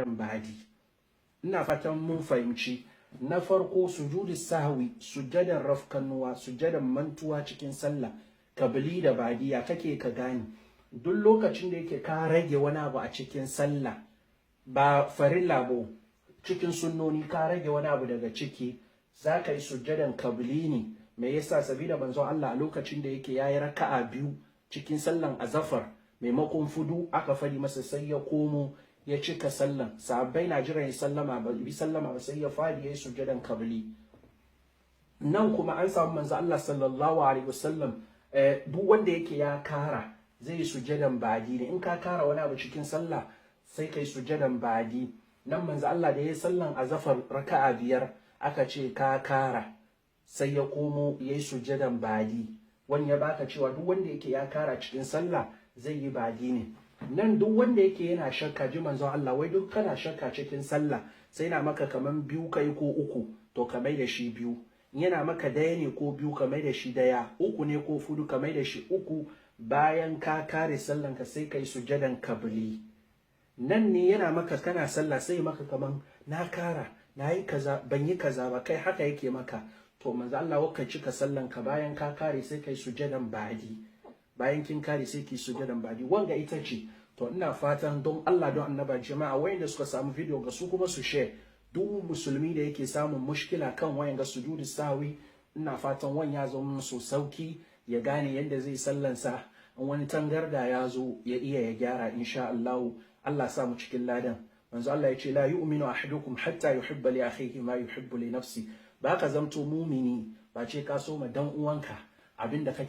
Badi. Ina fatan mun fahimci. Na farko, sujudu sahwi, sujadan rafkanuwa, sujadan mantuwa cikin sallah, kabili da badiya kake ka gane. Duk lokacin da yake ka rage wani abu a cikin sallah, ba farilla ba, cikin sunnoni ka rage wani abu daga ciki, za ka yi sujjadan kabili ne. Me yasa? Sabida manzon Allah a lokacin da yake yayi raka'a biyu cikin sallan azafar maimakon fudu, aka fadi masa, sai ya komo ya cika sallan. Sahabbai na jiran ya sallama, ba bi sallama ba, sai ya fadi yayi sujjadan kabili. Nan kuma an samu manzo Allah sallallahu alaihi wasallam, duk wanda yake ya kara zai yi sujjadan badi ne. In ka kara wani abu cikin sallah, sai kai sujjadan badi. Nan manzo Allah da ya yi sallan azafar raka'a biyar, aka ce ka kara, sai ya komo ya yi sujjadan badi. Wani ya baka cewa duk wanda yake ya kara cikin sallah zai yi badi ne. Nan duk wanda yake yana shakka, ji manzon Allah, wai duk kana shakka cikin sallah, sai na maka kaman biyu kai ko uku, to ka mai da shi biyu. Yana maka daya ne ko biyu, ka mai da shi daya. Uku ne ko fudu, ka mai da shi uku. Bayan ka kare sallan ka, sai kai sujjadan kabli. Nan ne yana maka kana sallah, sai maka kaman na kara, na yi kaza, ban yi kaza ba, kai haka yake maka. To manzo Allah waka cika sallan ka, bayan ka kare sai kai sujjadan badi. Bayan kin kare sai ki sujjadan badi. Wanga ita ce. To ina fatan don Allah, don annaba, jama'a wayanda suka samu video ga su kuma su share. Duk musulmi da yake samun mushkila kan wayan ga sujudu sahwi, ina fatan wan ya zo musu sauki, ya gane yadda zai sallansa, in wani tangarda ya zo ya iya ya gyara, insha Allah. Allah sa mu cikin ladan. Manzo Allah ya ce: "La yu'minu ahadukum hatta yuhibba li akhihi ma yuhibbu li nafsi." Ba ka zamto mumini ba ce ka so ma dan uwanka abinda kake